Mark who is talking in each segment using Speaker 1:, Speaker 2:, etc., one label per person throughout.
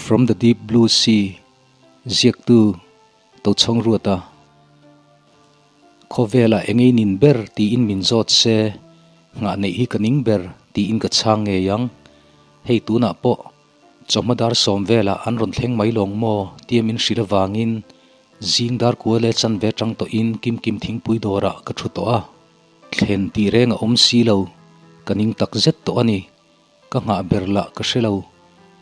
Speaker 1: From the Deep Blue Sea, Ziaktu, Tochhawng Ruata. Khawvela engei nin ber tiin min zawt se, nghah neih hi ka ning ber tiin ka chhang ngei ang. Hei tunah pawh chawhma dar sawm velah an rawn thleng mai lawng maw tia min hrilh avangin zing dar kua leh chanve tang tawhin Kimkim thingpui dawrah ka thu tawh a. Thlen tih reng a awm si lo, ka ning tak zet tawh a ni. Ka nghah ber lah ka hre lo,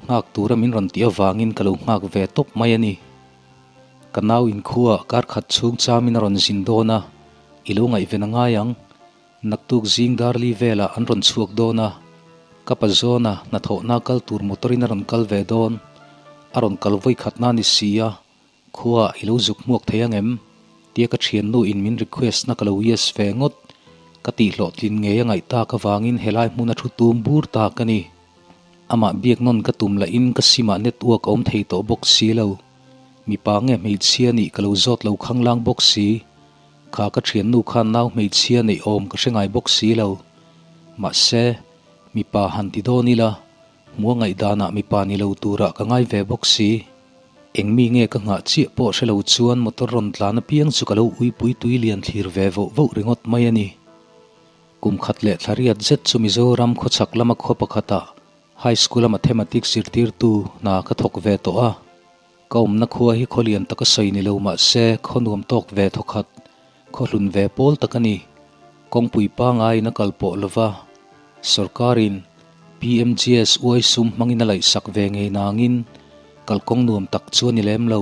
Speaker 1: nghak tura min rawn tih avangin ka lo nghak ve tawp mai a ni. Ka nau inkhuaah kar khat chhung chamin a rawn zin dawn a, i lo ngaihven a ngai ang. Naktuk zing darli velah an rawn chhuak dawn a, ka pa zawna hnathawhna kal tur motor-in a rawn kal ve dawn. A rawn kal vawi khatna ni si a, Khua i lo zuk hmuak thei ang em? Tia ka thiannu in min request na ka lo yes ve ngawt. Ka tih hlawhtlin ngei a ngaih tak avangin helai hmun a thu tum bur ta ka ni. Amah biak nawn ka tum lahin ka sim ah network a awm thei tawh bawk si lo. Mipa nge hmeichhia nih ka lo zawt lo khanglang bawk si. Kha ka thiannu khan nau hmeichhia neih awm ka hre ngai bawk si lo. Mahse, mipa han ti dawn ila, hmuh a ngaihdanah mipa ni lo turah ka ngai ve bawk si. Eng mi nge ka nghah chiah pawh hre lo chuan motor rawn tlan apiang chu ka lo uipui tui lian thlir ve voh voh ringawt mai a ni. Kum khat leh thla riat zet chu Mizoram khawchhak lama khaw pakhatah High School-a Mathematics zirtirtu hna ka thawk ve tawh a. Ka awmna khua hi khaw lian taka sawi ni lo mah se khaw nuam tawk ve thawkhat, khaw hlun ve pawl tak a ni. Kawngpui pangaiin a kal pawh lova, sorkarin PMGS uai sum hmangin a laihsak ve ngei nangin kalkawng nuam tak chu a ni lem lo.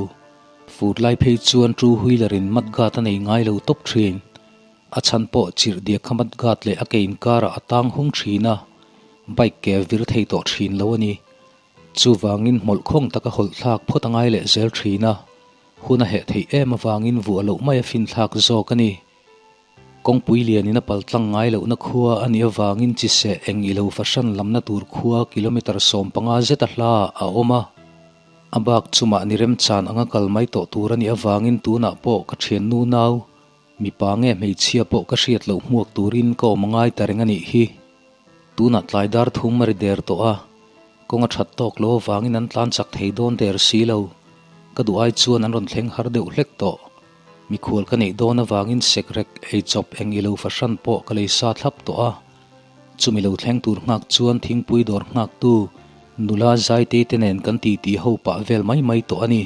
Speaker 1: Fur lai phei chuan two wheeler-in mudguard a nei ngai lo tawp thin. A chhan pawh chirh diak kha mudguard leh a ke inkarah a tang hung thin a, bike ke vir thei tawh thin lo a ni. Chuvangin hmawlh khawng taka hawlh thlak phawt a ngai leh zel thin a, hun a heh theih em avangin vuah loh mai a fin thlak zawk a ni. Kawngpui lianin a pal tlang ngai lohna khua a nih avangin chi seh eng i lo fahran lamna tur khua kilometre 15 zeta hla a awm a. A bak chu mahni remchan anga kal mai tawh tur a nih avangin tunah pawh ka thiannu nau, mipa nge hmeichhia pawh ka hriat loh hmuak turin ka awm ngai ta reng a nih hi. Tunah tlai dar thum a ri der tawh a, kawng a that tawk lo avangin an tlan chak thei dawn der si lo. Ka duh ai chuan an rawn thleng har deuh hlek tawh. Mikhual ka neih dawn avangin sekrek ei chawp eng i lo fahran pawh ka lei sa thlap tawh a. Chumi lo thleng tur nghak chuan thingpui dawr nghaktu nula Zaitei te nen kan titi ho pah vel mai mai tawh a ni.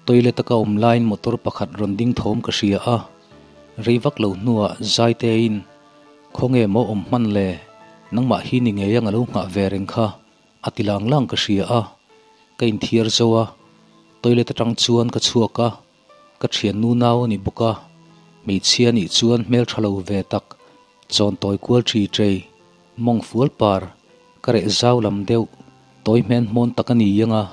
Speaker 1: Toilet a ka awm laiin motor pakhat rawn ding thawm ka hria a, rei vak lo hnuah Zaiteiin Khawnge maw awm hman le? Nangmah hi ni ngei ang a lo nghah ve reng kha, a ti lang lang ka hria a. Ka inthiar zo a, toilet atang chuan ka chhuak a, ka thiannu nau a ni bawk a, hmeichhia nih chuan hmel tha lo ve tak, chawn tawi kual thi chei, mawng fual par, ka reh zau lam deuh, tawi hmen hmawn tak a ni ang a.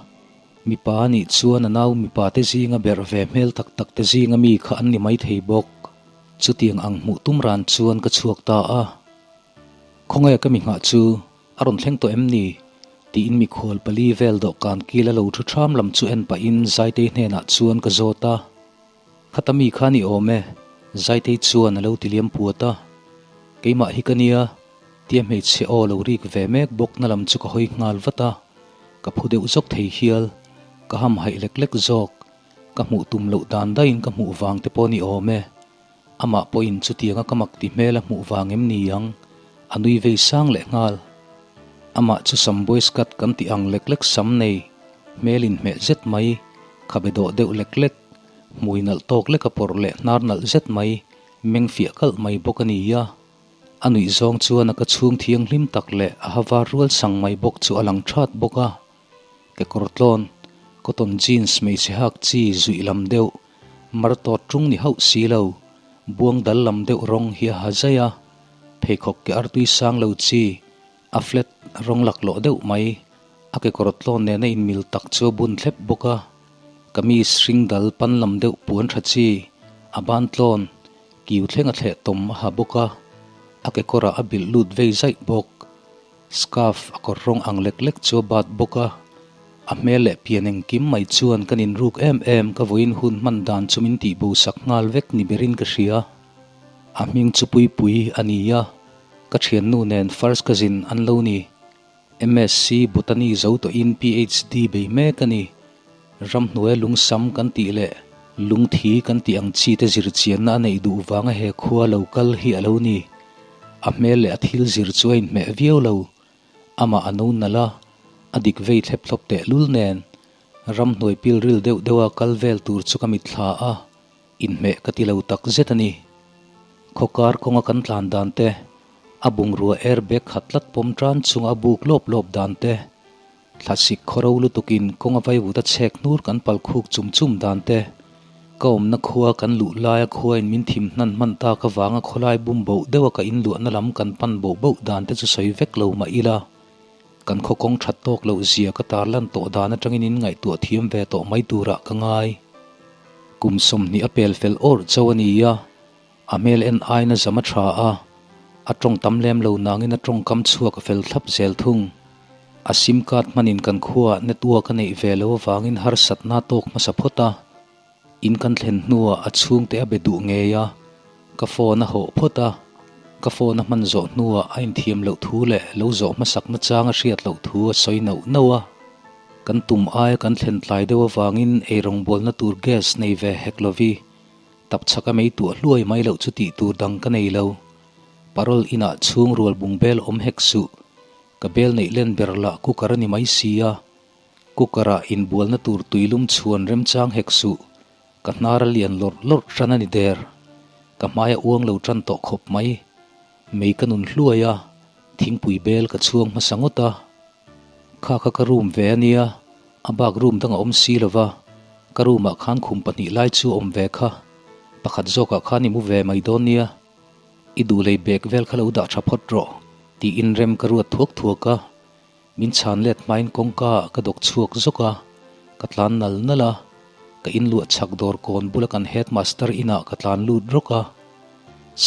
Speaker 1: Mipa a nih chuan a nau mipa te zinga berh ve hmel tak tak te zinga mi kha an ni maithei bawk. Chutiang ang hmuh tum ran chuan ka chhuak ta a. Khawnge ka mi nghah chu a rawn thleng tawh em ni? tiin mikhual pali vel dawhkan kil a lo thu ṭham lam chu en pahin Zaitei hnenah chuan ka zawt a. Khata mi kha ni awm e, Zaitei chuan a lo ti liam puat a. Keimah hi ka nia, tia hmeichhe aw lo rik ve mek bawk na lam chu ka hawi nghal vat a. Ka phu deuh zawk thei hial, ka hamhaih lek lek zawk. Ka hmuh tum loh dan daihin ka hmuh vang te pawh ni awm e. Amah pawhin chutianga ka mak ti hmel a hmuh vang em ni ang? A nui vei sang leh nghal. Amah chu sam boys cut kan tih ang lek lek sam nei, hmel inhmeh zet mai, khabe dawh deuh lek lek, hmui nalh tawk lek a pawrh leh hnar nalh zet mai, meng fiah kalh mai bawk a ni a. A nuih zawng chuan a ka chhung thianghlim tak leh a ha var rual sang mai bawk chu a lang that bawk a. Kekawr tlawn, cotton jeans hmeichhe hak chi zuih lam deuh, mar tawt tung ni hauh si lo, buang dal lam deuh rawng hi a ha zai a, pheikhawk ke artui sang lo chi, a flat rawng laklawh deuh mai, a kekawr tlawn nena inmil tak chu a bun thlep bawk a, kamis hring dal pan lam deuh puan tha chi, a ban tlawn, kiu thleng a thleh tawm a ha bawk a, a kekawrah a bilh lut vei zaih bawk. Scarf a kawr rawng ang lek lek chu a bat bawk a, a hmel leh pian engkim mai chuan kan inruk em em ka vawiin hun hman dan chu min tih bo sak nghal vek ni berin ka hria. A hming chu Puipui a ni a, ka thiannu nen first cousin an lo ni. MSc Botany zo tawhin PhD bei mek a ni. Ramhnuaia lungsam kan tih leh lungthi kan tih ang chi te zir chianna a neih duh vanga he khua lo kal hi a lo ni. A hmel leh a thil zir chu a inhmeh viau lo. Amah a no nalh a, a dik vei thlep thlawp tehlul nen ramhnuai pilril deuh deuha kal vel tur chu ka mitthla a, inhmeh ka ti lo tak zet a ni. Khawkar kawnga kan tlan dan te, a bungrua airbag khat tlat pawm tan chunga a buk lawp lawp dan te, Thlasik khawro lutukin kawnga vaivut a chhek hnur kan pal khuk chum chum dan te, ka awmna khua kan luh laia khuain min thim hnan hman tak avanga khawlai bum boh deuha ka inluahna lam kan pan boh boh dan te chu sawi vek lo mah ila, kan khaw kawng that tawk loh zia ka tarlan tawh dan atangin in ngaihtuah thiam ve tawh mai turah ka ngai. Kum 20 a pel fel awrh chauh a ni a, A hmel en aiin a zam a tha a, a tawng tam lem lo nangin a tawngkam chhuak a fel thlap zel thung. A sim card hmanin kan khuaah network a neih ve lo avangin harsatna a tawk hmasa phawt a, in kan thlen hnuah a chhungte a be duh ngei a, ka phone a hawh phawt a, ka phone a hman zawh hnuah a inthiam loh thu leh lo zawh hmasakna chang a hriat loh thu a sawi nauh nauh a. Kan tum aia kan thlen tlai deuh avangin eirawngbawlna tur gas nei ve hek lovi. Tap chhaka mei tuah hluai mai loh chu tih tur dang ka nei lo. Parol inah chhung rual bung bel awm hek suh. Ka bel neih len ber lah cooker a ni mai si a. Cooker ah inbualna tur tuilum chhuan remchang hek suh. Ka hnar a lian lawrh lawrh tan a ni der. Ka hmai a uang lo tan tawh khawp mai. Mei ka nun hluai a, thingpui bel ka chhuang hmasa ngawt a. Kha kha ka room ve a nia, a bak room dang a awm si lo va, ka room ah khan khum pahnih lai chu a awm ve kha, pakhat zawkah khan i mu ve mai dawn nia, i duh lei bag vel kha lo dah tha phawt rawh, tiin rem ka ruat thuak thuak a, min chhan let hmain kawngka ah ka dawk chhuak zawk a, ka tlan nal nal a, ka inluah chhak dawr kawn bula kan headmaster inah ka tlan lut rawk a,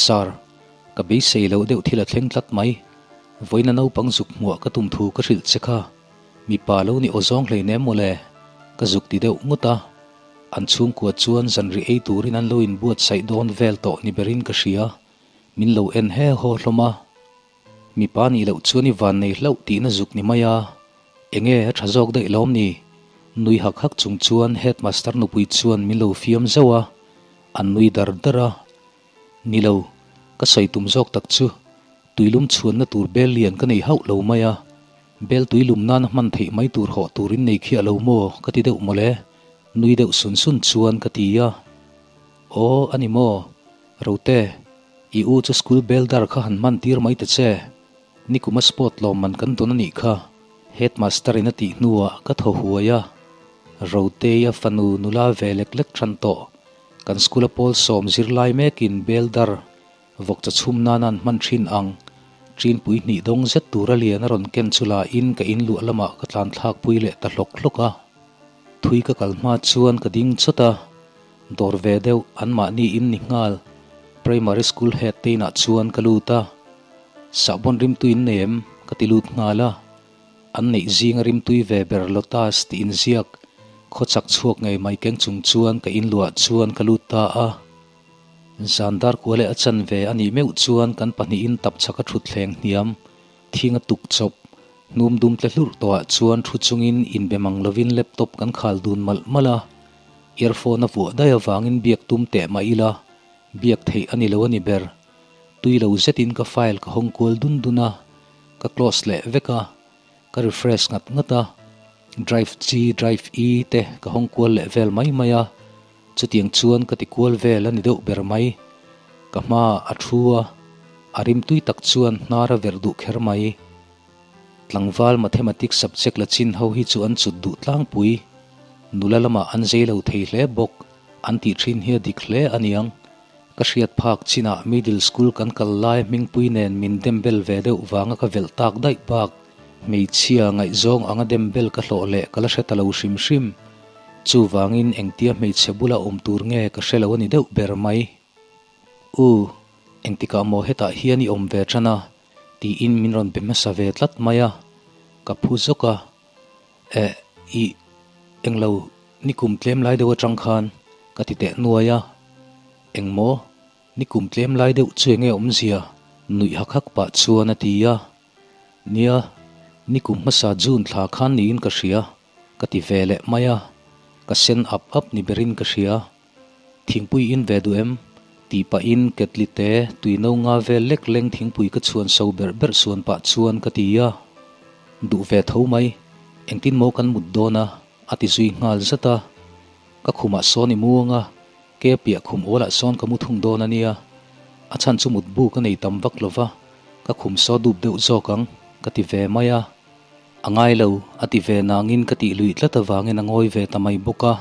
Speaker 1: Sir, ka beisei loh deuh thil a thleng tlat mai. Vawiina naupang zuk hmuah ka tum thu ka hrilh che kha, mipa lo ni aw zawng hlei nem mawle, ka zuk ti deuh ngawt a. An chhungkua chuan zanri ei turin an lo inbuatsaih dawn vel tawh ni berin ka hria, min lo en he haw hlawm a. Mipa nih loh chuan i van nei hlauh tihna zuk ni mai a, enge a tha zawk daih lawm ni? Nui hak hak chung chuan headmaster nupui chuan min lo fiam zauh a, an nui dar dar a. Ni lo, ka sawi tum zawk tak chu tuilum chhuanna tur bel lian ka nei hauh lo mai a, bel tuilum nana hman theih mai tur hawh turin nei khiah lo maw ka ti deuh mawle, nui deuh sun sun chuan ka ti a. Aw, a ni maw? Rote, i u chu school bel dar kha han hman tir mai ta che, nikuma sport lawmman kan dawn a nih kha, headmaster in a tih hnuah ka thaw huai a, Rotei a fanu nula ve lek lek than tawh. Kan school a pawl sawm zirlai mekin bel dar vawkcha chhum nana an hman thin ang Chinpui hnih dawng zet tura lian a rawn ken chu la in ka in luah lamah ka tlan thlak pui leh ta hlawk hlawk a. Thui ka kal hma chuan ka ding chawt a, dawr ve deuh anmahni in ni nghal Primary School head te inah chuan ka lut a, sahbawn rimtui in nei em? ka ti lut nghal a. An neih zinga rimtui ve ber Lotus tih inziak khawchak chhuak ngei mai keng chung chuan ka inluah chuan ka lut ta a. Zan dar kua leh a chanve a nih meuh chuan kan pahnihin tapchhak a thutthleng hniam thing a tuk chawp hnum dum tle hlurh tawhah chuan thu chungin inbe mang lovin laptop kan khal dun malh malh a. Earphone a vuah daih avangin biak tum teh mah ila biak theih a ni lo a ni ber. Tui lo zetin ka file ka hawng kual dun dun a. Ka close leh vek a, ka refresh ngat ngat a, drive G, drive E te ka hawng kual leh vel mai mai a, chutiang chuan ka ti kual vel a ni deuh ber mai. Ka hmaah a thu a, a rimtui tak chuan hnar a verh duh kher mai. Tlangval mathematics subject la chin ho hi chu an chut duh tlangpui, nula lamah an zei lo thei hle bawk, an tih thin hi a dik hle a niang. Ka hriat phak chinah middle school kan kal lai hmingpui nen min dem bel ve deuh vanga ka velh tak daih bak. Hmeichhia ngaihzawng anga dem bel ka hlawh leh ka la hre ta lo hrim hrim. Chuvangin engtia hmeichhe bula awm tur nge ka hre lo a ni deuh ber mai. U, engtikah maw hetah hian i awm ve tan a? tiin min rawn be hmasa ve tlat mai a, ka phu zawk a. Eh, ih, englo nikum tlem lai deuh atang khan ka ti teh nuai a. Engmaw, nikum tlem lai deuh chu enge awmzia? Nuih hak hak pah chuan a ti a. Nia, Nikum hmasa June thla khan niin ka hria, ka ti ve leh mai a, ka sen ap ap ni berin ka hria. Thingpui in ve duh em? Tih pahin ketli te tui no nga vel lek leng thingpui ka chhuan so berh berh suan pah chuan ka ti a. Duh ve tho mai, engtin maw kan mut dawn a? a ti zui nghal zat a. Ka khumah sawn i mu anga, ke piah khum awlah sawn ka mu thung dawn a nia. A chhan chu mutbu ka nei tam vak lo va, ka khum saw dup deuh zawk ang, ka ti ve mai a. A ngai lo, a ti ve nangin ka tih luih tlat avangin a ngawi ve ta mai bawk a.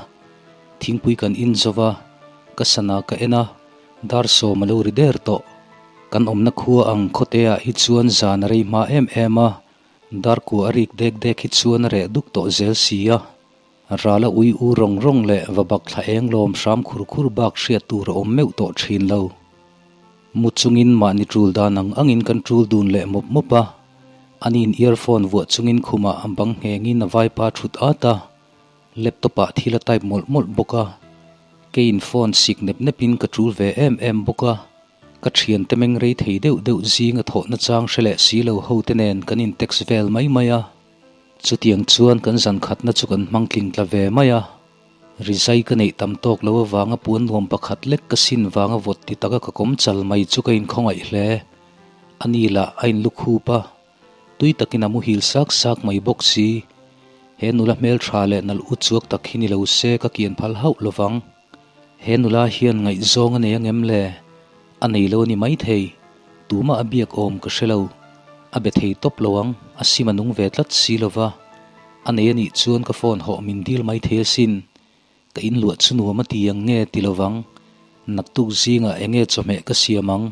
Speaker 1: Thingpui kan in zo va, ka sana ka en a, dar sawm a lo ri der tawh. Kan awmna khua ang khawteah hi chuan zan a rei hma em em a, dar kua a rik dek dek hi chuan a reh duk tawh zel si a. Rala ui u rawng rawng leh va bak thla eng lawm hram khur khur bak hriat tur a awm meuh tawh thin lo. Mu chungin mahni tul dan ang angin kan tul dun leh mawp mawp a, aniin earphone vuah chungin khumah a bang nghengin a vaipa thut at a, laptop ah thil a type mawlh mawlh bawk a, keiin phone sik nep nepin ka tul ve em em bawk a, ka thiante meng rei thei deuh deuh zing a thawhna chang hre leh si lo ho te nen kan in text vel mai mai a. Chutiang chuan kan zan khatna chu kan hmang tling tla ve mai a, rizai ka neih tam tawk lo avanga puan nuam pakhat lek ka sin vanga vawt ti taka ka kawm chal mai chu ka inkhawngaih hle. A ni lah a inlukhup a, tui takin a muhil sak sak mai bawk si. He nula hmeltha leh nalh u chuak tak hi ni lo se ka kian phal hauh lovang. He nula hian ngaihzawng a nei angem le? A nei lo a ni maithei. Tumah a biak awm ka hre lo. A be thei tawp lo ang, a sim a nung ve tlat si lo va. A nei a nih chuan ka phone hawh min dil maithei asin. Ka inluah chu nuam a ti ang nge ti lo vang. Naktuk zingah enge chawhmeh ka siam ang.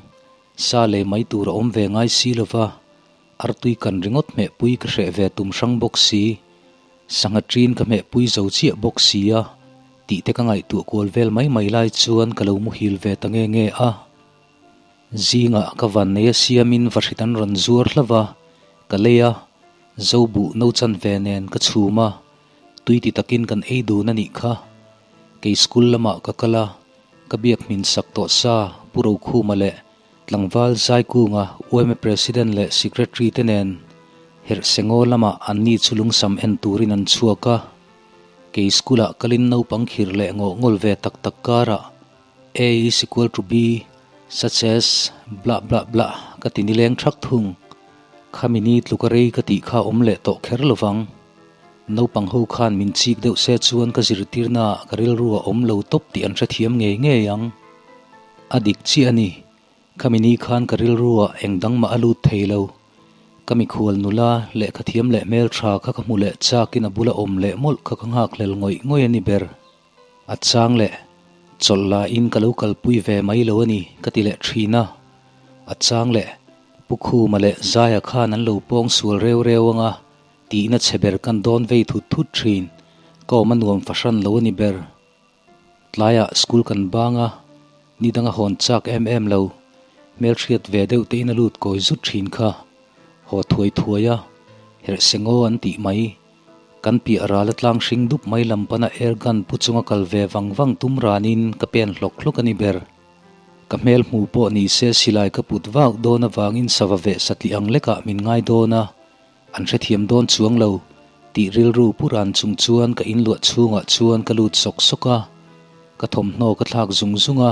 Speaker 1: Sa lei mai tur a awm ve ngai si lo va. Artui kan ringawt hmehpui ka hreh ve tum hrang bawk si. Sangha ṭin ka hmehpui zo chiah bawk si a, tih te ka ngaihtuah kual vel mai mai lai chuan ka lo muhil ve ta nge nge a. Zingah ka van nei a siamin vahrit an rawn zuar hlauh a, ka lei a, zo buh no chan ve nen ka chhum a, tui ti takin kan ei dun a nih kha. Kei school lamah ka kal a, ka biak hmin sak tawh sa Pu Rokhuma leh Tlangval Zaikunga UMA President leh Secretary te nen Herhsengaw lamah anni chu lungsam en turin an chhuak a. Kei school-ah kalin naupang khir leh ngawh ngawl ve tak tak karah A is equal to B such as blah blah blah ka ti nileng thak thung. Khami ni tluka rei ka tih kha awm leh tawh kher lovang. Naupang ho khan min chik deuh se chuan ka zirtirnaah ka rilru a awm lo tawp tih an hrethiam ngei ngei ang. A dik chiah a ni. Khami ni khan ka rilruah eng dang mah a lut thei lo. Ka mikhual nula, lehkha thiam leh hmeltha kha ka hmu leh chakin a bula awm leh mawlh kha ka nghakhlel ngawih ngawih a ni ber. A chang leh, chawlh lahin ka lo kalpui ve mai lo a ni ka ti leh thin a. A chang leh, Pu Khuma leh Zaia khan an lo pawng sual reu reu anga tihna chhe ber kan dawn vei thut thut thin. Ka awm a nuam fahran lo a ni ber. Tlaiah school kan bang a, ni danga hawn chak em em lo, hmelhriat ve deuh te in a lut kawi zut thin kha. Haw thuai thuai a, herhse ngaw an tih mai. Kan piah ral a tlang hring dup mai lam pana air gun pu chunga kal ve vang vang tum ranin ka pen hlawk hlawk a ni ber. Ka hmel hmu pawh ni se silai ka put vak dawn avangin sava veh satliah ang lekah min ngai dawn a, An hrethiam dawn chuang lo tih rilru pu ran chung chuan ka inluah chhungah chuan ka lut sawk sawk a, ka thawmhnaw ka thlak zung zung a,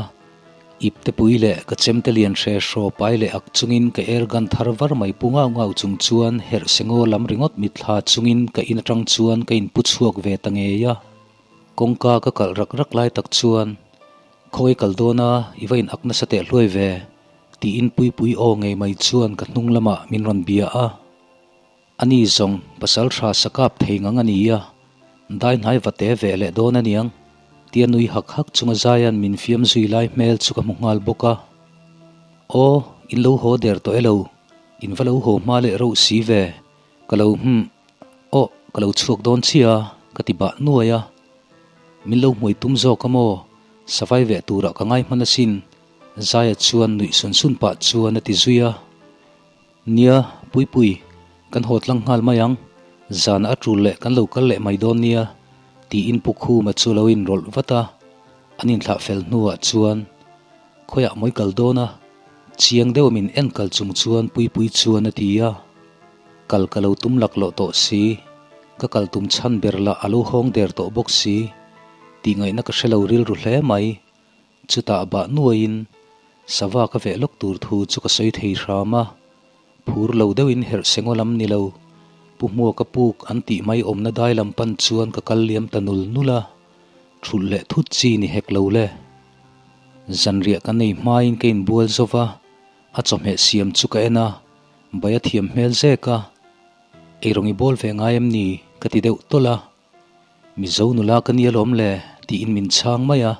Speaker 1: ipte pui leh ka chemte lian hre hraw pai leh ak chungin ka air gun thar var mai pu ngau ngau chung chuan herh sengaw lam ringawt mitthla chungin ka in atang chuan ka inpu chhuak ve ta ngei a. Kawngka ka kalh rak rak lai tak chuan Khawi kal dawn a, i va in ak nasa teh hluai ve, tiin Puipui aw ngei mai chuan ka hnung lamah min rawn bia a. Ani zawng pasal tha sa kap thei ngang a ni a, dai hnai va te ve leh dawn a niang, tia nui hak hak chunga Zaia'n min fiam zui lai hmel chu ka hmu nghal bawk a. Aw, in lo haw der tawh e lo, in va lo haw hma leh reuh si ve, ka lo hmm, aw, ka lo chhuak dawn chiah a, ka ti bah nuai a. Min lo hmuai tum zawk a maw? Savai veh turah ka ngai hman asin, Zaia chuan nuih sun sun pah chuan a ti zui a. Nia, Puipui, kan haw tlang nghal mai ang, zana a tul leh kan lo kal leh mai dawn nia, tiin Pu Khuma chu lo inrawlh vat a. An inthlah fel hnuah chuan, Khawiah mawi kal dawn a? Chiang deuha min en kal chung chuan Puipui chuan a ti a. Kal ka lo tum laklawh tawh si, ka kal tum chhan ber lah a lo hawng der tawh bawk si. Tih ngaihna ka hre lo rilru hle mai. Chutah bah nuaiin sava ka veh lawk tur thu chu ka sawi thei hram a. Phur lo deuhin herh sengaw lam ni lo, Pu Hmuaka puk an tih mai awmna dai lam pan chuan ka kal liam ta nul nul a, thulh leh thut chi ni hek lo le. Zanriah ka nei hmain ka inbual zo va, a chawhmeh siam chu ka en a, bai a thiam hmel zek a, Eirawng i bawl ve ngai em ni? ka ti deuh tawlh a. Mizo nula ka ni alawm le tiin min chhang mai a.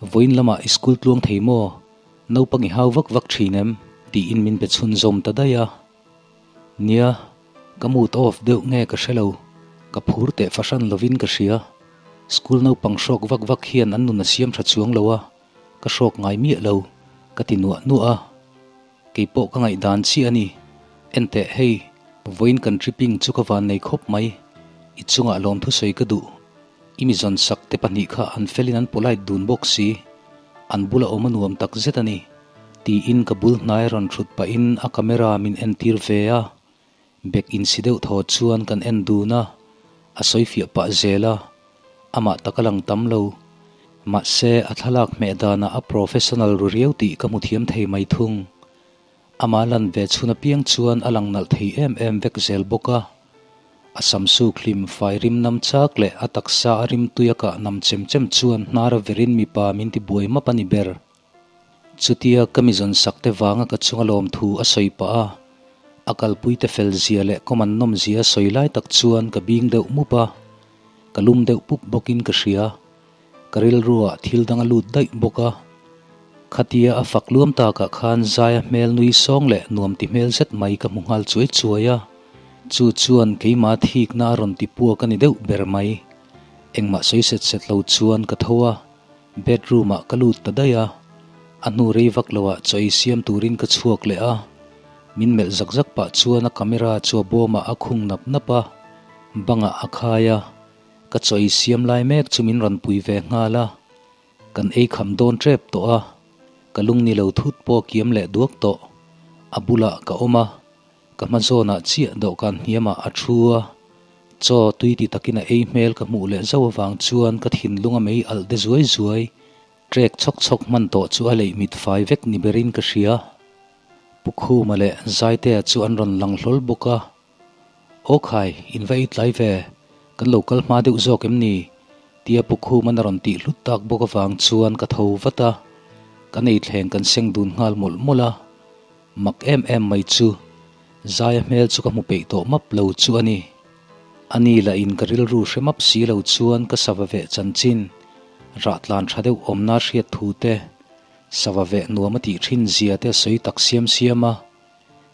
Speaker 1: Vawiin lamah i school tluang thei maw? Naupang i hau vak vak thin em? tiin min be chhunzawm ta daih a. Nia, ka mood off deuh nge ka hre lo, ka phur teh fahran lovin ka hria. School naupang hrawk vak vak hian an nun a siam tha chuang lo a, ka hrawk ngai miah lo, ka ti nuah nuah a. Kei pawh ka ngaihdan chiah a ni. Enteh hei, vawiin kan tripping chu ka van nei khawp mai. I chungah lawmthu sawi ka duh. I mi zawn sak te pahnih kha an felin an polite dun bawk si. An bula awm a nuam tak zet a ni. Tiin ka bul hnai rawn thut pahin a camera min entir ve a. Bek insi deuh thaw chuan kan en dun a, a sawi fiah pah zel a, amah tak a lang tam lo. Mahse, a thlalak hmeh danah a professional ru riau tih ka hmu thiam thei mai thung. Amah lan ve chhun apiang chuan a lang nalh thei em em vek zel bawk a. A samsuk hlim fai rim nam chak leh a taksa a rim tui a kah nam chem chem chuan hnar a verin mipa min ti buai map a ni ber. Chutia ka mi zawn sak te vanga ka chunga lawmthu a sawi pah a, a kalpui te fel zia leh kawm an nawm zia a sawi lai tak chuan ka bing deuh mup a, ka lum deuh pup bawkin ka hria. Ka rilruah thil dang a lut daih bawk a. Khatia a fak luam takah khan Zaia hmel nui sawng leh nuam ti hmel zet mai ka hmu nghal chuai chuai a, chu chuan keimah thikna a rawn ti puak a ni deuh ber mai. Engmah sawi set set lo chuan ka tho a. Bedroom ah ka lut ta daih a, a hnu rei vak lo ah chaw ei siam turin ka chhuak leh a, min melh zak zak pah chuan a camera chu a bawm ah a khung nap nap a, bang ah a khai a, ka chaw ei siam lai mek chu min rawn pui ve nghal a, kan ei kham dawn tep tawh a, ka lung ni lo thut pawh a kiam leh duak tawh, a bulah ka awm a, Ka hma zawnah chiah dawhkan hniamah a thu a, chaw tui ti takin a ei hmel ka hmuh leh zauh avang chuan ka thinlung a mei alh de zuai zuai, trek chhawk chhawk hman tawh chu a leih mit fai vek ni berin ka hria. Pu Khuma leh Zaitea chu an rawn lang hlawl bawk a, Aw khai, in va ei tlai ve, kan lo kal hma deuh zawk em ni? Tia Pu Khuman a rawn tih hlut tak bawk avang chuan ka tho vat a, kan ei thleng kan seng dun nghal mawlh mawlh a. Mak em em mai chu, Zaia hmel chu ka hmu peih tawh map lo chu a ni. A ni lah in ka rilru hre map si lo chuan ka sava veh chanchin, rah tlan tha deuh awmna hriat thu te, sava veh nuam a tih thin zia te a sawi tak siam siam a.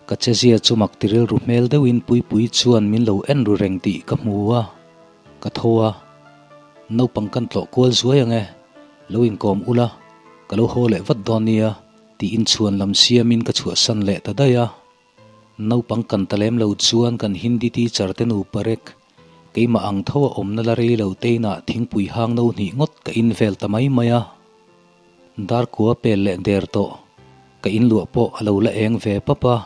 Speaker 1: Ka che zia chu mak ti rilru hmel deuhin Puipui chuan min lo en ru reng tih ka hmu a, ka tho a. Naupang kan tlawh kual zuai ang e, lo inkawm ula, ka lo haw leh vat dawn nia. Tiin chhuan lam siamin ka chhuahsan leh ta daih a. Naupang kan ta lem lo chuan kan Hindi teacher te nupa rek, keimah ang tho a awmna la rei lo teinah thingpui hang no hnih ngawt ka in vel ta mai mai a. Darkua pel leh der tawh, ka inluah pawh a lo la eng ve pap a.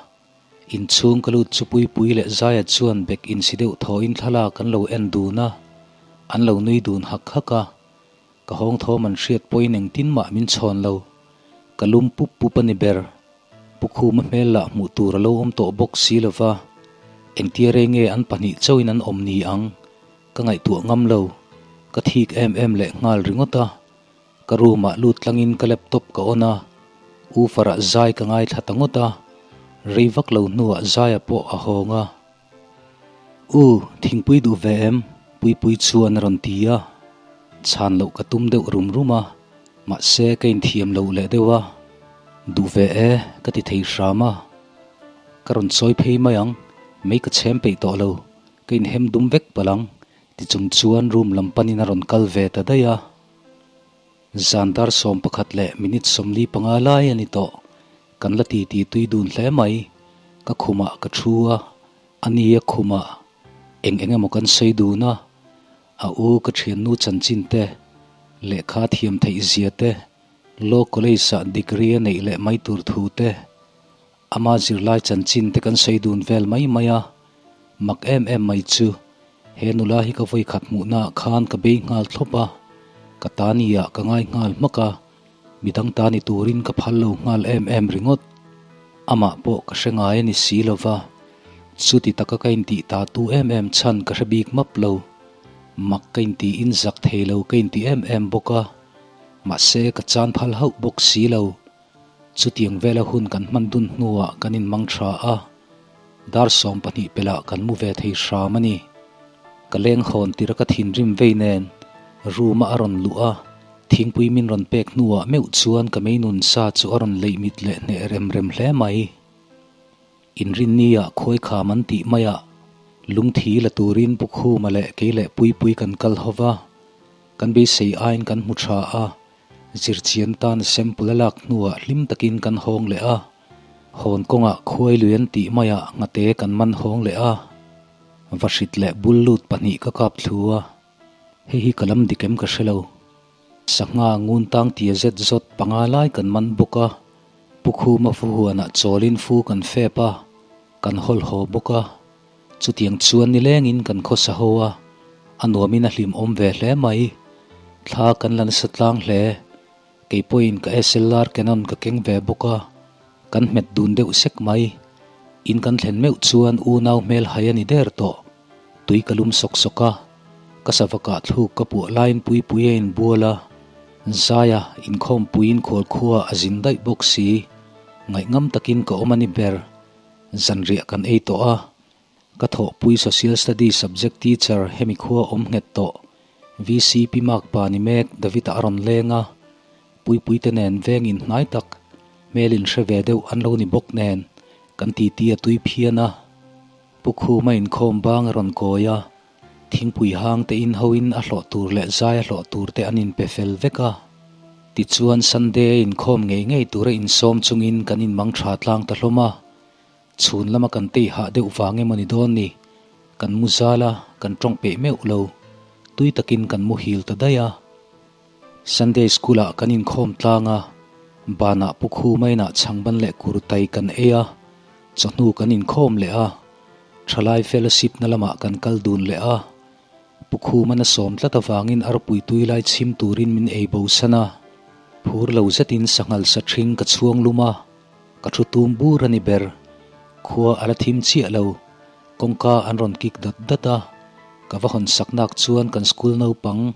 Speaker 1: Inchhung ka lut chu Puipui leh Zaia chuan bek insi deuh thawhin thlalak an lo en dun a, an lo nui dun hak hak a. Ka hawng thawm an hriat pawhin engtin mah min chhawn lo. Ka lum pup pup a ni ber. Pu Khuma hmel lah hmuh tur a lo awm tawh bawk si lo va, engtia rei nge an pahnih chauhin an awm ni ang? Ka ngaihtuah ngam lo. Ka thik em em leh nghal ringawt a. Ka room ah lut tlangin ka laptop ka on a, woofer ah zai ka ngaithla ta ngawt a. Rei vak lo hnuah Zaia pawh a hawng a. U, thingpui duh ve em? Puipui chuan a rawn ti a. Chhan loh ka tum deuh rum rum a, mahse ka inthiam loh leh deuh a. Duh ve e, ka ti thei hram a. Ka rawn chawi phei mai ang, mei ka chhem peih tawh lo, ka inhem dum vek palh ang, ti chung chuan room lam panin a rawn kal ve ta daih a. Zan dar 11 leh minute 45 lai a ni tawh. Kan la titi tui dun hle mai. Ka khumah ka thu a, a ni a khumah eng eng emaw kan sawi dun a. A u ka thiannu chanchin te, lehkha thiam theih zia te, Law College ah degree a neih leh mai tur thu te, ama zirlai chanchin te kan sawi dun vel mai mai a. Mak em em mai chu he nula hi ka vawi khat hmuhna ah khan ka bei nghal thlawp a, ka ta ni ah ka ngai nghal hmak a, midang ta ni turin ka phal lo nghal em em ringawt. Amah pawh ka hre ngai a ni si lo va, chuti taka ka intih ta tu em em chhan ka hre bik map lo. Mak ka intiin zak thei lo ka inti em em bawk a, mahse ka chan phal hauh bawk si lo. Chutiang vela hun kan hman dun hnuah kan inmang tha a, dar 12 pelah kan mu ve thei hram a ni. Ka leng hawn tir a ka thinrim vei nen room a a rawn luh a, thingpui min rawn pek hnuah meuh chuan ka meinun sa chu a rawn leih mit leh hneh rem rem hle mai. Inrinnia khuai kham an tih maiah lungthi la turin Pu Khuma leh kei leh Puipui kan kal ho va, kan beisei aiin kan hmu tha a, zirchian tan sample a lak hnuah hlim takin kan hawng leh a, hawn kawngah khuai lui an tih maiah nghate kan man hawng leh a, vahrit leh bul lut pahnih ka kap thlu a, hei hi ka lam dik em ka hre lo. Sangha ngun tang tia zet zawt panga lai kan man bawk a, Pu Khuma fuhuanah chawlin fu kan fep a, kan hawl haw bawk a. Chutiang chuan nilengin kan khawsa ho a, a nuamin a hlimawm ve hle mai. Thla kan la nasa tlang hle. Kei pawhin ka SLR Canon ka keng ve bawk a, kan hmet dun deuh sek mai. In kan thlen meuh chuan unau hmel hai a ni der tawh. Tui ka lum sawk sawk a, ka savakah thluk ka puah laiin Puipui a inbual a, Zaia inkhawmpuiin khualkhua a zin daih bawk si. Ngaihngam takin ka awm a ni ber. Zanriah kan ei tawh a, ka thawhpui Social Studies subject teacher hemi khua awm nghet tawh VCP mark pa ni mek David-a a rawn leng a, Puipuite nen veng inhnai tak hmel inhre ve deuh an lo ni bawk nen kan titi a tui phian a. Pu Khuma inkhawm bang a rawn kawi a, thingpui hang te in hoin a hlawh tur leh zai a hlawh tur te an inpe fel vek a. Tichuan Sunday a inkhawm ngei ngei tura insawm chungin kan inmang tha tlang ta hlawm a, chhun lama kan tei hah deuh vang emaw ni dawn ni, kan mu zal a, kan tawng peih meuh lo, tui takin kan muhil ta daih a. Sunday School ah kan inkhawm tlang a, banah Pu Khuma inah chhangban leh kurtai kan ei a, chawhnu kan inkhawm leh a, thalai fellowship na lamah kan kal dun leh a, Pu Khuma na sawm tlat avangin arpui tui lai chhim turin min ei bo san a, phur lo zetin sanghal sa ṭhing ka chhuang lum a, ka thu tum bur a ni ber, khua a la thim chiah lo, kawngka an rawn kik dat dat a, ka va hawn sak nak chuan kan school naupang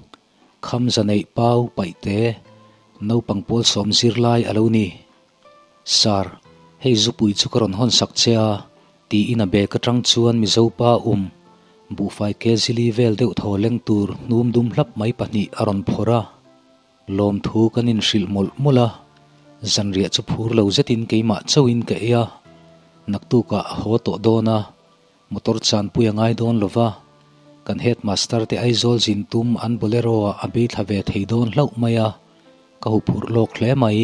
Speaker 1: Kham zaneih pau paih te naupang pawl sawm zirlai a lo ni. Sir, hei zupui chu ka rawn hawn sak che a, tiin a bag atang chuan Mizo pa um buhfai kezili vel deuh thaw leng tur hnum dum hlap mai pahnih a rawn phawrh a. Lawmthu kan inhrilh mawlh mawlh a, zanriah chu phur lo zetin keimah chauhin ka ei a, naktukah a haw tawh dawn a, Motor chanpui a ngai dawn lo va, kan headmaster te Aizawl zin tum an bolero ah a bei thla ve thei dawn hlauh mai a, ka huphurh lawk hle mai.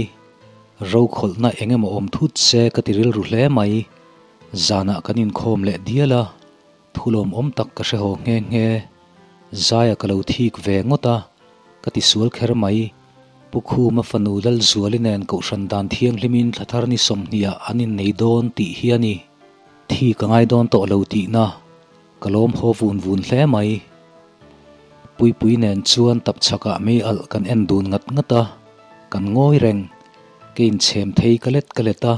Speaker 1: Rokhawlhna eng emaw awm thut se ka ti rilru hle mai. Zanah kan inkhawm leh dial a, thulawmawm tak ka hre haw nghe nghe. Zaia ka lo thik ve ngawt a, ka ti sual kher mai. Pu Khuma fanu Lalzuali nen Kohhran dan thianghlimin thla thar ni 20 ah an innei dawn tih hi a ni. Thi ka ngai dawn tawh lo tihna ka lawm haw vun vun hle mai. Puipui nen chuan tap chhakah mei alh kan en dun ngat ngat a, kan ngawi reng. Ka inchhem thei ka let ka let a,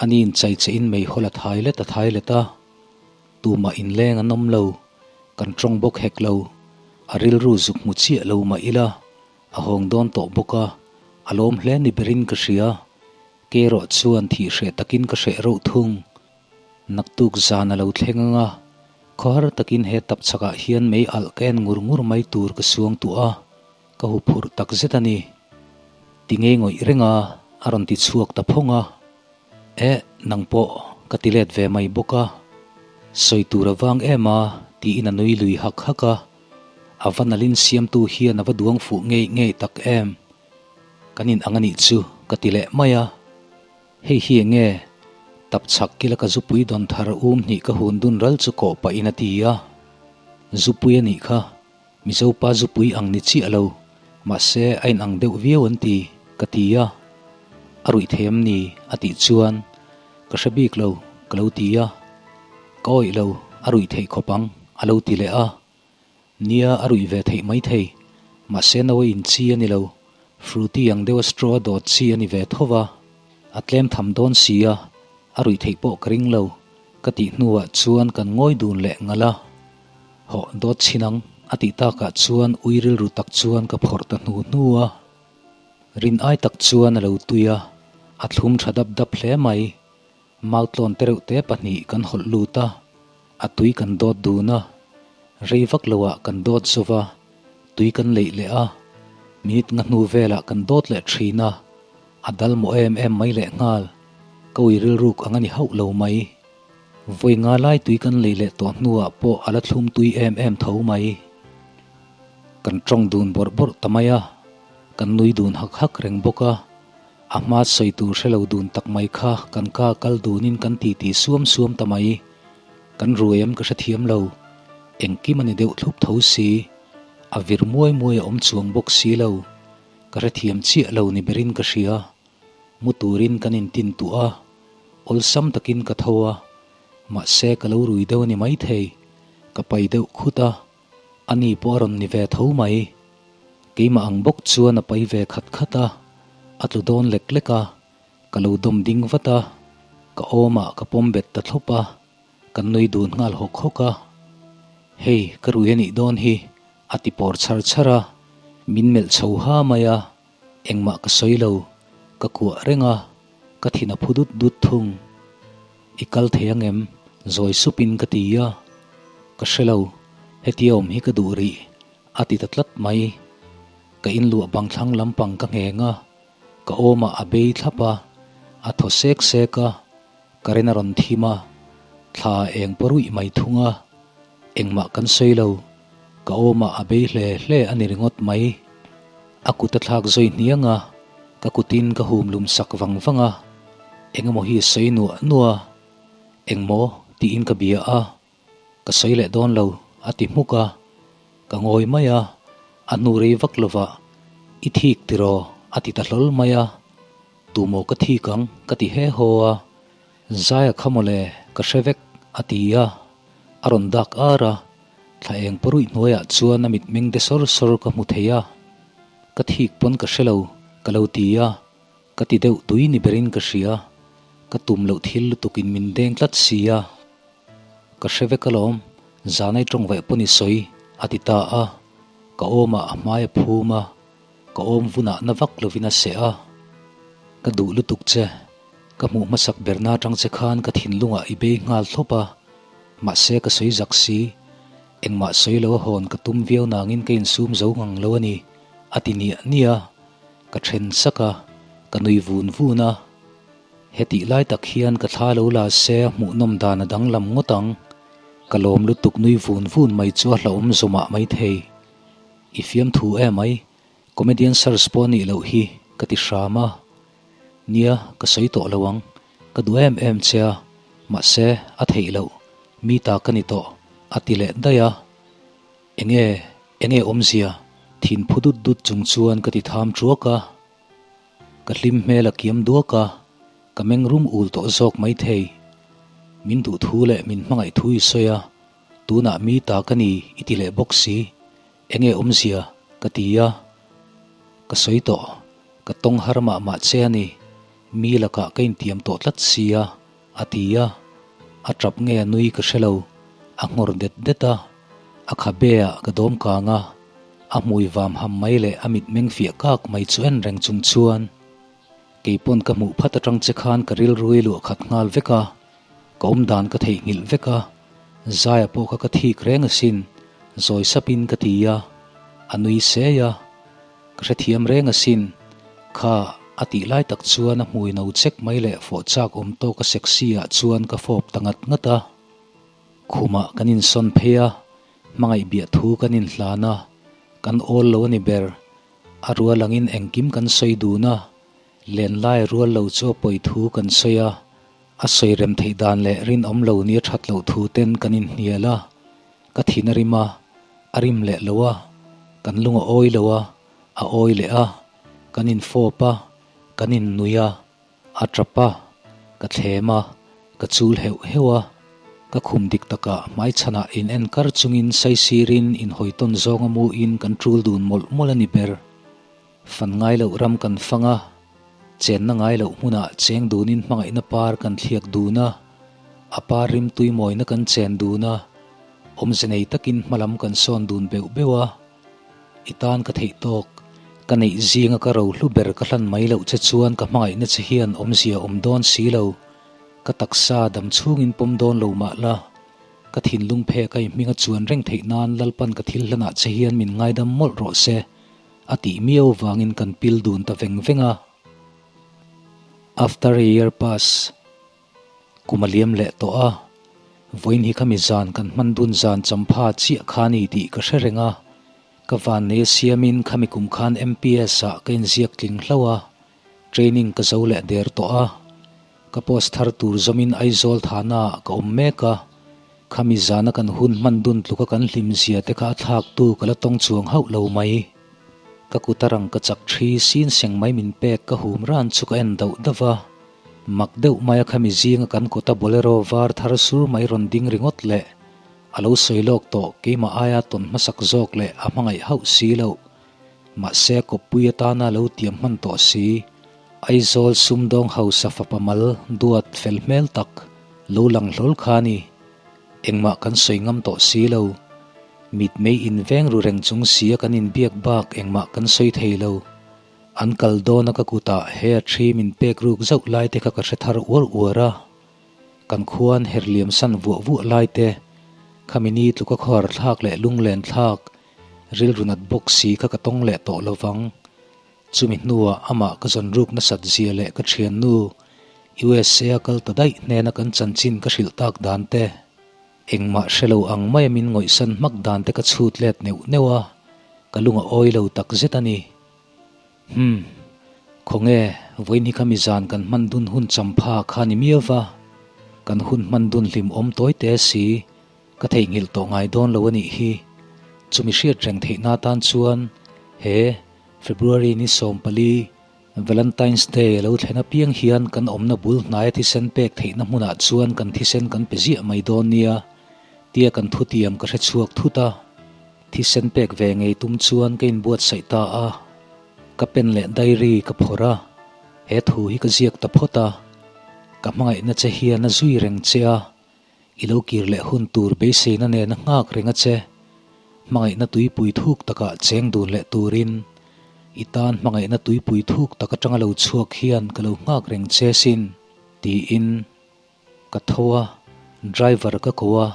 Speaker 1: ani inchai che in meihawl a thai let a thai let a. Tumah inleng an awm lo, kan tawng bawk hek lo, a rilru zuk hmu chiah lo mah ila, a hawng dawn tawh bawk a, a lawm hle ni berin ka hria. Kerawh chuan thih hreh takin ka hreh reuh thung. Naktuk zan a lo thleng ang a, khawhar takin he tap chhakah hian mei alh ka en ngur ngur mai tur ka suang tuah a, ka huphurh tak zet a ni. Ti ngei ngawih reng a, a rawn ti chhuak ta phawng a. Eh, nang pawh ka ti let ve mai bawk a. Sawi tur a vang em a, tiin a nui lui hak hak a. A va nalin siamtu hian a va duang fuh ngei ngei tak em. Kan in ang a nih chu ka ti leh mai a. Hei hi eng nge? Tap chhak kila ka zupui dawn thar um hnih ka hun dun ral chu kawh pahin a ti a. Zupui a nih kha, Mizopa zupui ang ni chiah lo, mahse a in ang deuh viau an ti, ka ti a. A ruih thei em ni? a tih chuan, Ka hre bik lo, ka lo ti a. Ka awih lo, A ruih theih khawp ang, a lo ti leh a. Nia, a ruih ve theih maithei. Mahse no a in chi a ni lo. Fruity ang deuha straw a dawt chi a ni ve tho va. A tlem tham dawn si a, a ruih theih pawh ka ring lo, ka tih hnuah chuan kan ngawi dun leh ngalh a. Hawh, dawt chhin ang, a tih takah chuan ui rilru tak chuan ka phawrh ta hnu hnu a. Rin ai tak chuan a lo tui a, a thlum tha dap dap hle mai. Mautlawn tereuhte pahnih kan hawlh lut a, a tui kan dawt dun a. Rei vak loah kan dawt zo va, tui kan leih leh a. Minute nga hnu velah kan dawt leh thin a, a dal mawh em em mai lehnghal. Ka ui rilruk ang a ni hauh lo mai. Vawi nga lai tui kan lei leh tawh hnuah pawh a la thlum tui em em tho mai. Kan tawng dun bawrh bawrh ta mai a, kan nui dun hak hak reng bawk a. A hma sawi tur hre lo dun tak mai kha kan ka kal dunin kan titi suam suam ta mai. Kan ruai em ka hrethiam lo. Engkim a ni deuh thlup tho si. A vir muai muai a awm chuang bawk si lo. Ka hrethiam chiah lo ni berin ka hria. Mu turin kan intin tuah a, awlsam takin ka tho a, mahse ka lo rui deuh a ni maithei, ka pai deuh khut a, ani pawh a rawn ni ve tho mai. Keimah ang bawk chuan a pai ve khat khat a, a tlu dawn lek lek a, ka lo dawm ding vat a, ka awmah ka pawm bet ta thlawp a, kan nui dun nghal hawk hawk a. Hei, ka rui a nih dawn hi, a ti pawr chhar chhar a, min melh chho ha mai a. Engmah ka sawi lo, ka kuah reng a, ka thin a phu dut dut thung. I kal thei ang em? Zawi supin ka ti a. Ka hre lo, hetia awm hi ka duh rih, a ti ta tlat mai. Ka inluah bang thlang lampang ka ngheng a, ka awmah a bei thlap a, a thaw sek sek a, current a rawn thim a, thla a eng paw ruih mai thung a. Engmah kan sawi lo, ka awmah a bei hle hle a ni ringawt mai. A kut a thlak zawi hniang a, ka kutin ka hum lum sak vang vang a, engemaw hi a sawi nuah nuah a, Engmaw? tiin ka bia a, ka sawi leh dawn lo a ti hmuk a, ka ngawi mai a, a hnu rei vak lovah I thik tiraw? a ti ta hlawl mai a, Tumaw ka thik ang? ka ti he haw a, Zaia kha mawle ka hre vek a ti a, a rawn dak ar a, thla eng paruih hnuaiah chuan a mitmeng de sawr sawr ka hmu thei a, ka thik pawn ka hre lo ka lo ti a, ka ti deuh tui ni berin ka hria, ka tum loh thil lutukin min deng tlat si a, ka hre vek alawm, zanai tawng vaih pawn i sawi a ti ta a, ka awmah a hmai a phum a, ka awm vunah na vak lovin a seh a, ka duh lutuk che. Ka hmuh hmasak berna atang che khan ka thinlungah i bei nghal thlawp a, mahse ka sawi zak si. Engmah sawi lo a hawn ka tum viau nangin ka insum zo ngang lo a ni, a ti niah niah a. Ka then sak a, ka nui vun vun a. Hetih lai tak hian ka thla lo la se a hmuhnawm dan a danglam ngawt ang. Ka lawm lutuk nui vun vun mai chu a hlauhawm zawmah maithei. I fiamthu emai, comedian search pawh a nih loh hi, ka ti hram a. Nia, ka sawi tawh lo ang. Ka duh em em che a, mahse, a theih loh. Mi ta ka ni tawh, a ti leh daih a. Enge, enge awmzia? Thin phu dut dut chung chuan ka ti tham thuak a. Ka hlim hmel a kiam duak a, ka meng rum ul tawh zawk maithei. Min duh thu leh min hmangaih thu i sawi a, tunah mi ta ka ni i ti leh bawk si. Enge awmzia? Ka ti a. Ka sawi tawh. Ka tawng har mah mah che a ni. Mi lakah ka intiam tawh tlat si a, a ti a. A tap nge a nui ka hre lo. A nghawr det det a. A khabe ah ka dawm kang a. A hmui vam ham mai leh a mitmeng fiah kak mai chu en reng chung chuan keipawn ka hmuh phat atang che khan ka rilrui luah khat nghal vek a. Ka awm dan ka theihnghilh vek a, Zaia pawh kha ka thik reng asin, zawi sapin ka ti a, a nui sei a, ka hrethiam reng asin, kha a tih lai tak chuan a hmui no chek mai leh fawh chak awm tawk a sexy ah chuan ka fawp ta ngat ngat a. Khumah kan insawn phei a, hmangaih biah thu kan inhlan a, kan awl lo a ni ber, a rual angin engkim kan sawi dun a, lenlai rual lo chu a pawi thu kan sawi a, A sawi rem theih dan leh rinawm lo nia that loh thu ten kan inhnial a, ka thin a rim a, a rim leh lo a, kan lung a awi lo a, a awi leh a, kan infawp a, kan innui a, a tap a, ka thlem a, ka chul heuh heuh a. Ka khum dik takah hmaichhanah in en kar chungin saisirin inhawi tawn zawnga muin kan tul dun mawlh mawlh a ni ber. Fan ngai loh ram kan fang a, chenna ngai loh hmunah cheng dunin hmangaihna par kan thliak dun a, a par rimtui mawina kan chen dun a, awmze nei takin hmalam kan sawn dun beuh beuh a. I tan ka theih tawk, ka neih zinga ka rohlu ber ka hlan mai loh che chuan ka hmangaihna che hian awmzia awm dawn si lo. Ka taksa dam chhungin pawm dawn lo mah la, ka thinlung phek a i hminga chuan reng theih nan Lalpan ka thil hlanah che hian min ngaidam mawlh rawh se, a tih miau vangin kan pil dun ta veng veng a. After a year pass. Kum a liam leh tawh a, vawiin hi khami zan kan hman dun zan champha chiah kha ni tih ka hre reng a, ka vannei a siamin khami kum khan MPS ah ka inziak tling hlauh a, training ka zo leh der tawh a, ka post thar tur zawmin Aizawl thana ah ka awm mek a, khami zana kan hun hman dun tluka kan hlim zia te kha a thlak tu ka la tawng chuang hauh lo mai. Ka kut a rang ka chak thi sin seng mai min pek ka hum ran chu ka en dauh dauh a. Mak deuh maia khami zinga kan kawta bolero var thar sur mai rawn ding ringawt leh a lo sawi lawk tawh keimah aia tawn hmasak zawk leh a hmangaih hauh si loh. Mahse kawppui atana lo tiam hman tawh si. Aizawl sumdawng hausa fapa mal duat fel hmel tak lo lang hlawl kha a ni. Engmah kan sawi ngam tawh si lo. Mitmei inveng ru reng chung sia kan inbiak bak engmah kan sawi thei lo. An kal dawn a ka kutah he a thi min pek ruk zauh lai te kha ka hre thar uar uar a, kan khuan herliam san vuah vuah lai te, khami ni tluka khawhar thlak leh lunglen thlak, rilru nat bawk si kha ka tawng leh tawh lovang. Chumi hnuah amah ka zawn ruk nasat zia leh ka thiannu USA a kal ta daih hnena kan chanchin ka hrilh tak dan te, Engmah hre lo ang maia min ngawihsan hmak dan te ka chhut let neuh neuh a, ka lung a awi lo tak zet a ni. Hum. Khawnge, vawiin hi khami zan kan hman dun hun champha kha ni miau va, kan hun hman dun hlim awm tawi te si, ka theihnghilh tawh ngai dawn lo a nih hi. Chumi hriat reng theihna atan chuan he February ni 14, Valentine's Day a lo thlen apiang hian kan awmna bul hnaia thisen pek theihna hmunah chuan kan thisen kan pe ziah mai dawn nia tia kan thutiam ka hre chhuak thut a. Thisen pek ve ngei tum chuan ka inbuatsaih ta a, ka pen leh diary ka phawrh a, he thu hi ka ziak ta phawt a, ka hmangaihna che hian a zui reng che a, i lo kir leh hun tur beiseina nen a nghak reng a che, hmangaihna tuipui thuk takah cheng dun leh turin i tan hmangaihna tuipui thuk tak atanga lo chhuak hian ka lo nghak reng che sin, tiin. Ka tho a, driver ka ko a,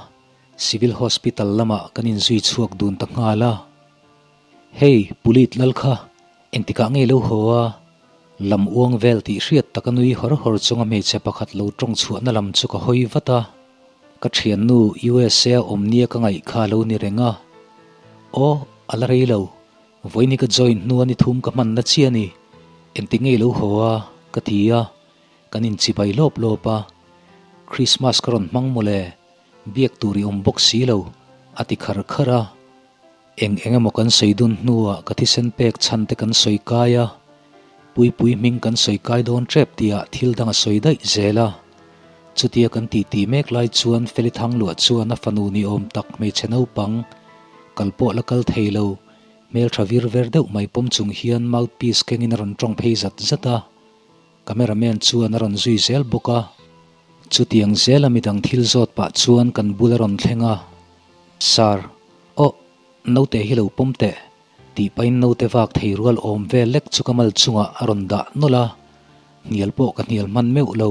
Speaker 1: Civil Hospital lamah kan inzui chhuak dun ta nghal a. Hei, Pulit lal kha, engtikah nge lo haw a? Lam uang vel tih hriat taka nui hawr hawr chunga hmeichhe pakhat lo tawng chhuahna lam chu ka hawi vat a. Ka thiannu USA awm nia ka ngaih kha a lo ni reng a. Aw, a la rei lo. Vawiin hi ka join hnu a ni thum ka hmanna chiah a ni. Engtik nge i lo haw a? ka ti a. Kan inchibai lawp lawp a, Christmas ka rawn hmang mawle, biak tur i awm bawk si lo, a ti khar khar a. Eng eng emaw kan sawi dun hnuah ka thisen pek chhan te kan sawi kai a, Puipui hming kan sawi kai dawn tep tihah thil dang a sawi daih zel a. Chutia kan titi mek lai chuan Feli Thangluah chuan a fanu ni awm tak hmeichhe naupang kal pawh la kal thei lo, hmeltha vir ver deuh mai pawm chung hian mouthpiece kengin a rawn tawng phei zat zat a. Cameraman chuan a rawn zui zel bawk a, chutiang zela midang thil zawt pah chuan kan bul a rawn thleng a, Sir, aw, naute hi lo pawm teh, tih pahin naute vak thei rual awm vel lek chu ka mal chungah a rawn dah nawlh a, hnial pawh ka hnial hman meuh lo.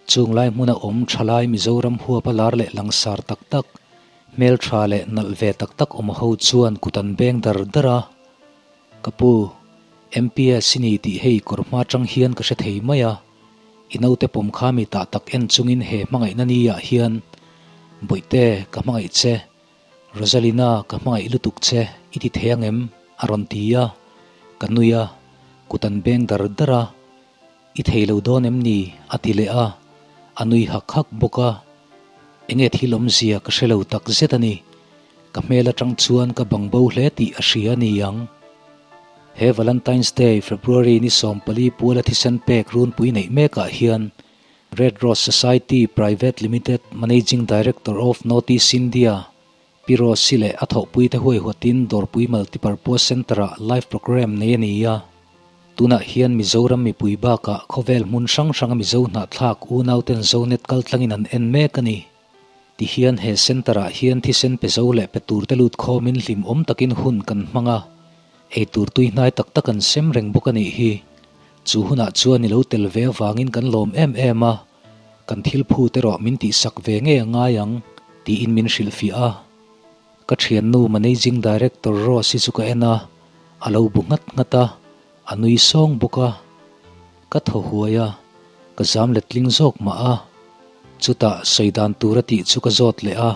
Speaker 1: Chung lai hmuna awm tha lai Mizoram huapa lar leh langsar tak tak, hmeltha leh nalh ve tak tak awm ho chuan kut an beng dar dar a, Ka pu, MPS i ni tih hei kawr hma tang hian ka hre thei mai a, i naute pawm kha mi tah tak en chungin he hmangaihna ni ah hian Bawihte ka hmangaih che, Rosalina ka hmangaih lutuk che i ti thei ang em? a rawn ti a, ka nui a, kut an beng dar dar a, I thei lo dawn em ni? a ti leh a, a nui hak hak bawk a. Enge thil awmzia ka hre lo tak zet a ni. Ka hmel atang chuan ka bang bo hle tih a hria a ni ang. He Valentine's Day, February ni 14 puala thisen pek runpui neih mekah hian. Red Rose Society Private Limited Managing Director of North East India, Pi Rose-i leh a thawhpuite huaihuatin Dawrpui Multipurpose Centre-ah live programme nei a ni a. Tunah hian Mizoram mipui bakah khawvel hmun hrang hranga Mizo hnahthlak unauten Zonet kaltlangin an en mek a ni. Tihian he centre-ah hian thisen pe zo leh pe turte lut khawmin hlimawm takin hun kan hmang a, eitur tui hnai tak tak an sem reng bawk a nih hi. Chu hunah chuan i lo tel ve avangin kan lawm em em a, kan thil phut erawh min tihsak ve ngei a ngai ang, tiin min hrilhfiah a. Ka thiannu Managing Director Rose-i chu ka en a, a lo bu nghat nghat a, a nui sawng bawk a. Ka thaw huai a, ka zam letling zawk mah a. Chutah sawi dan tur a tih chu ka zawt leh a,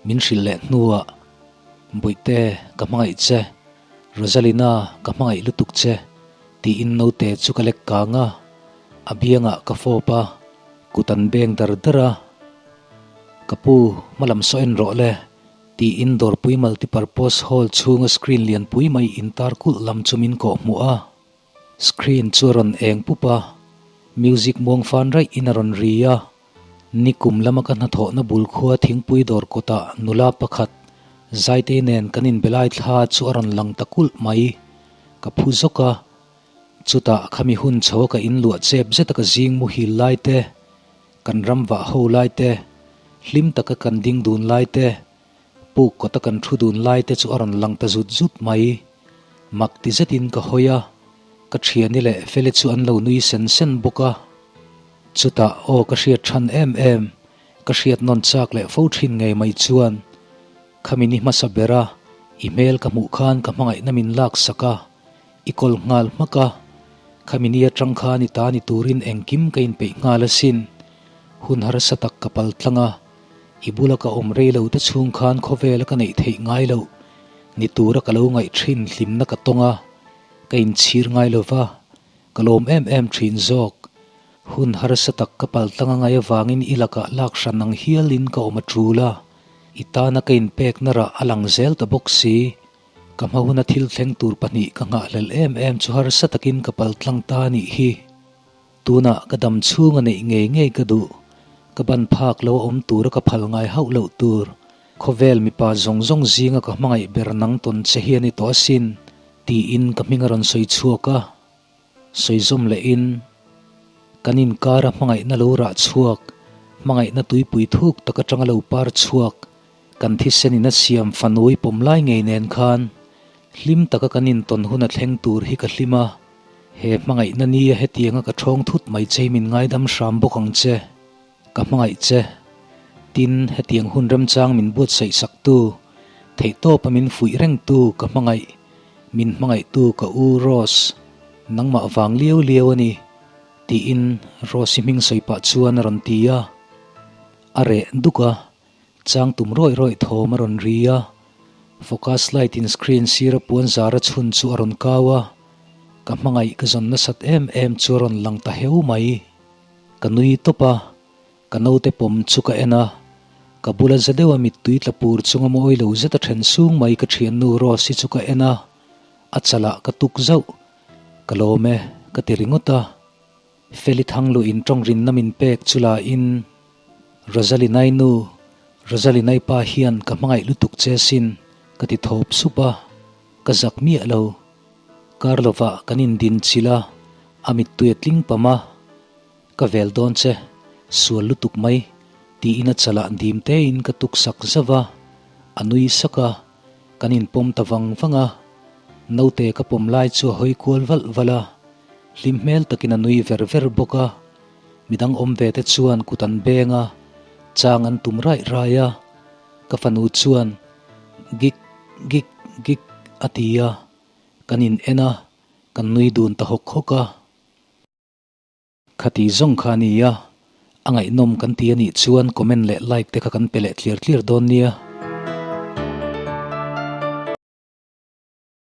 Speaker 1: min hrilh leh hnuah, Bawihte, ka hmangaih che. Rosalina, ka hmangaih lutuk che, tiin naute chu ka lek kang a, a biangah ka fawp a, kut an beng dar dar a. Ka pu, hmalam saw en rawh le, tiin Dawrpui Multipurpose Hall chhunga screen lianpui mai intar kulh lam chu min kawh hmuh a. Screen chu a rawn eng pup a, music muang fan raih in a rawn ri a. Nikum lama ka hnathawhna bul khua thingpui dawr kawtah nula pakhat Zaitei nen kan inbelai thla chu a rawn lang ta kulh mai. Ka phu zawk a, chutah khami hun chho a ka inluah chep zet a ka zing muhil lai te, kan ram vah ho lai te, hlim taka kan ding dun lai te, Puk kawta kan thu dun lai te chu a rawn lang ta zut zut mai. Mak ti zetin ka hawi a, ka thiani leh Feli chu an lo nui sen sen bawk a. Chutah aw ka hriat than em em, ka hriat nawn chak leh fo thin ngei mai chuan khami ni hmasa ber a, i hmel ka hmuh khan ka hmangaihna min lak sak a, i kawl nghal hmak a, khami ni atang khan i ta ni turin engkim ka inpeih nghal asin, hun harsa tak ka pal tlang a. I bula ka awm rei lo te chhung khan khawvela ka neih theih ngai loh ni tura ka lo ngaih thin hlimna ka tawng a, ka inchhir ngai lo va, ka lawm em em thin zawk. Hun harsa tak ka paltlang a ngai avangin i lakah lak hran ang hialin ka awm a tul a, i tana ka inpekna rah a lang zel ta bawk si. Ka hma huna thil thleng tur pahnih ka nghahhlelh em em chu harsa takin ka paltlang ta a nih hi. Tunah ka dam chhung a neih ngei ngei ka duh. Ka ban phak lo a awm tura ka phal ngai hauh loh tur. Khawvel mipa zawng zawng zinga ka hmangaih ber nang tawn che hi a ni tawh asin, tiin ka hming a rawn sawi chhuak a. Sawi zawm lehin, Kan inkara hmangaihna lo rah chhuak, hmangaihna tuipui thuk tak atanga lo par chhuak, kan thisen in a siam fanui pawm lai ngei nen khan hlim taka kan intawn hun a thleng tur hi ka hlim a. He hmangaihna nia hetianga ka thawng thut mai che hi min ngaidam hram bawk ang che. Ka hmangaih che. Tin, hetiang hun remchang min buatsaih saktu, theihtawpa min fuih rengtu ka hmangaih, min hmangaihtu ka u Rose, nangmah vang liau liau a ni, tiin Rose-i hming sawi pah chuan a rawn ti a. A reh duk a, Chang tum rawih rawih thawm a rawn ri a, focus light in screen sira puan zara chhun chu a rawn kau a, ka hmangaih ka zawn nasat em em chu a rawn lang ta heu mai. Ka nui tawp a, ka naute pawm chu ka en a, ka bula za deuha mittui tla pur chunga mawi lo zeta then sung mai ka thiannu Rose-i chu ka en a, a chalah ka tuk zauh. Ka lawm e, ka ti ringawt a. Feli Thanglu in tawng rinna min pek chu la in, Rosalinai nu, Rosalinai pa hian ka hmangaih lutuk che sin, ka ti thawp sup a, ka zak miah lo. Kar lovah kan indin chilh a, a mittui a tling pam a, Ka vel dawn che, sual lutuk mai, tiin a chalah dim tein ka tuk sak zauh a, a nui sak a, kan inpawm ta vang vang a, naute ka pawm lai chu a hawi kual valh valh a, Hlim hmel takin a nui ver ver bawk a, midang awm ve te chuan kut an beng a, chang an tum raih raih a, ka fanu chuan gik gik gik a ti a, kan in en a, kan nui dun ta hawk hawk a. Khati zawng kha a ni a, a ngaihnawm kan ti a nih chuan comment leh like te kha kan pe leh tliar tliar dawn nia.